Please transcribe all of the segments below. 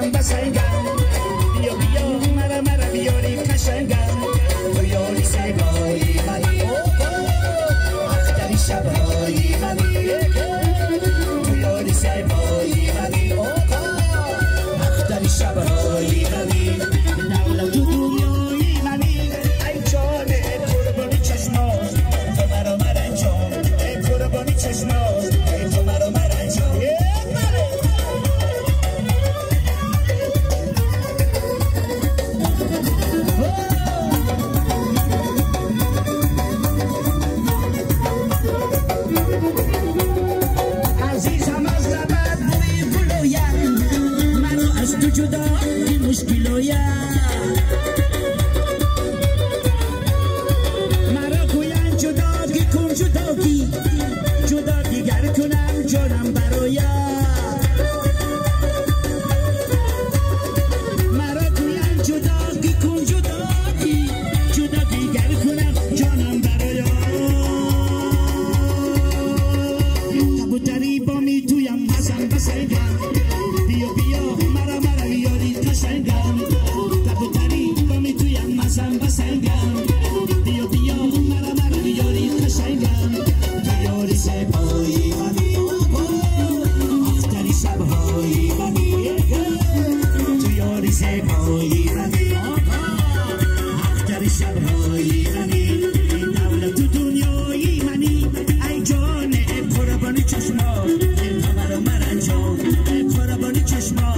حسن بسنگم بیا بیا مرا مرا بیاری قشنگم تو یاری زیبایی منی اختری شبهایی منی تو یاری زیبایی منی اختری شبهایی منی دولت دنیایی منی ای جان قربانی چشما تو مرا مرنجان ای قربانی چشما تو مرا مرنجان. عزیزم از لبت بوی گلویم منو از تو جدا مشکلویم مرا گویند جدا کن جدا کی جدا دیگر کنم جانم برایم مرا گویند جدا کن جدا کی جدا دیگر کنم جانم برایم کبوتری با می تویم حسن بسنگم بیا بیا مرا مرا یاری قشنگم کبوتری با می تویم حسن بسنگم بیا بیا مرا مرا یاری قشنگم تو یاری زیبایی منی اختری شبهایی منی تو یاری زیبایی منی اختری شبهایی منی دولت دنیایی منی ای جان قربانی چشما تو مرا مرنجان قربانی چشما.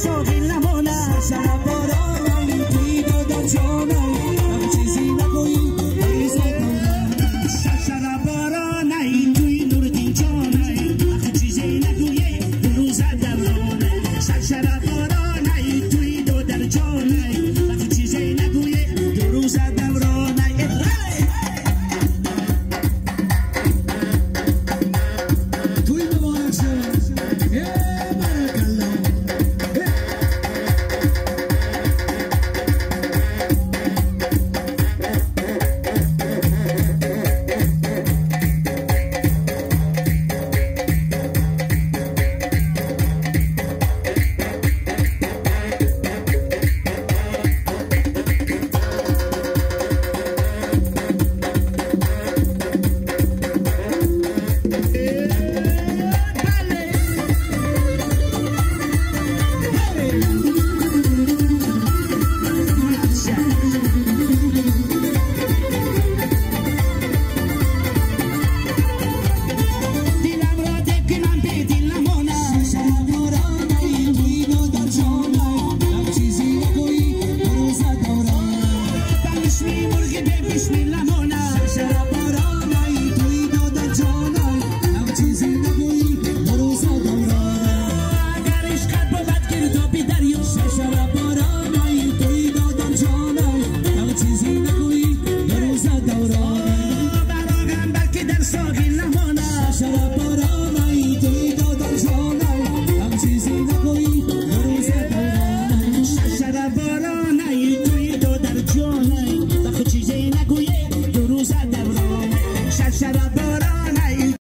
соҳил намонад. Шаршара боронай, туи додар ҷонай, ам чизи нагӯӣ, рӯза давронай. Шаршара боронай, туи Нуриддин ҷонай, ах чизе нагӯе, рӯза давронай. Шаршара боронай,